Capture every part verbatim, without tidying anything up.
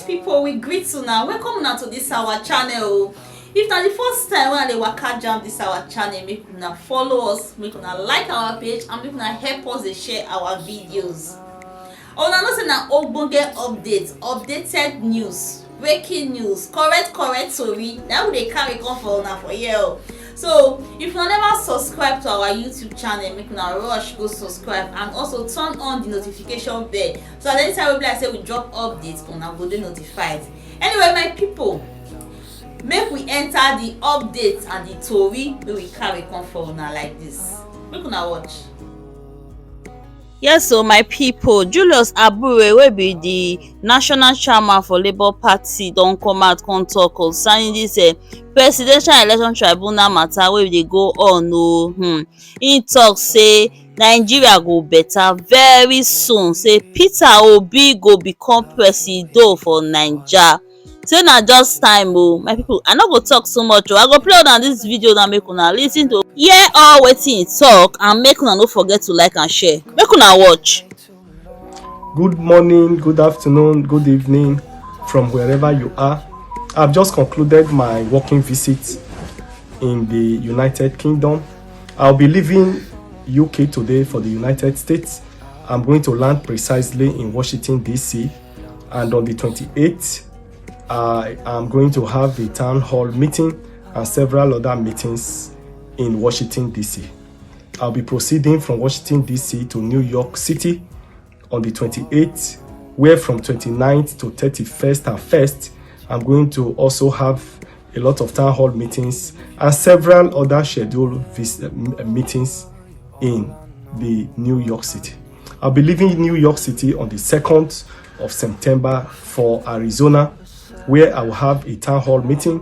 People, we greet una, welcome una to this our channel o. If na the first time wey I dey waka jam this our channel, make una follow us, make una like our page, and make una help us dey share our videos. Una know say na ogbonge update, updated news, breaking news, correct correct tori na we dey carry come for una for here o. So if una never subscribe to our YouTube channel, make una rush go subscribe and also turn on the notification bell, so that anytime wey be like say we drop update, una go dey notified. Anyway, my people, make we enter the update and the tori wey we carry come for una like this. Make una watch. Yes, so my people, Julius Abure, wey be the national chairman for Labour Party, don come out come talk concerning this uh, presidential election tribunal matter wey dey go on o. Hmm. He talk say Nigeria go better very soon. Say Peter Obi go become presido for Naija. Say na just time o, my people. I no go talk so much o. I go play una this video now, make una listen to hear all wetin he talk, and make una no forget to like and share. Make una watch. Good morning, good afternoon, good evening from wherever you are. I've just concluded my working visit in the United Kingdom. I'll be leaving U K today for the United States. I'm going to land precisely in Washington, D C, and on the twenty-eighth, I am going to have a town hall meeting and several other meetings in Washington, D C. I'll be proceeding from Washington, D C to New York City on the twenty-eighth, where from twenty-ninth to thirty-first and first, I'm going to also have a lot of town hall meetings and several other scheduled vis- uh, m- uh, meetings in the New York City. I'll be leaving New York City on the second of September for Arizona, where I will have a town hall meeting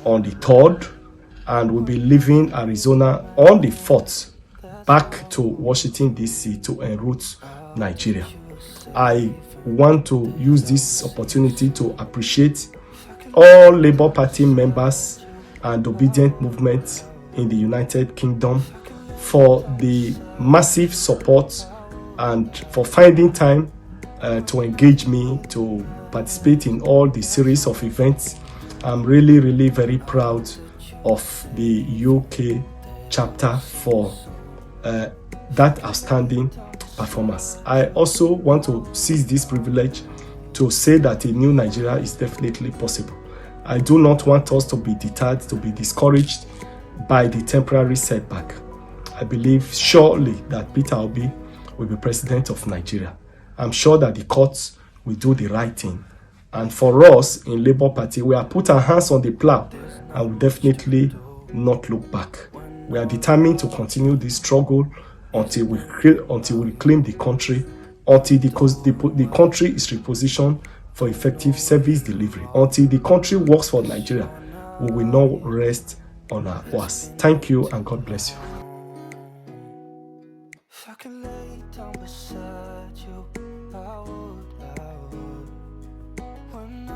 on the third, and will be leaving Arizona on the fourth, back to Washington, D C to enroute Nigeria. I want to use this opportunity to appreciate all Labour Party members and Obedient Movement in the United Kingdom for the massive support and for finding time uh, to engage me to participate in all the series of events. I'm really, really very proud of the U K chapter for uh, that outstanding performance. I also want to seize this privilege to say that a new Nigeria is definitely possible. I do not want us to be deterred, to be discouraged by the temporary setback. I believe surely that Peter Obi will be president of Nigeria. I'm sure that the courts will do the right thing. And for us in Labour Party, we have put our hands on the plow and will definitely not look back. We are determined to continue this struggle until we cre- until we reclaim the country, until the, cos- the, po- the country is repositioned for effective service delivery, until the country works for Nigeria. We will not rest on our horse. Thank you and God bless you.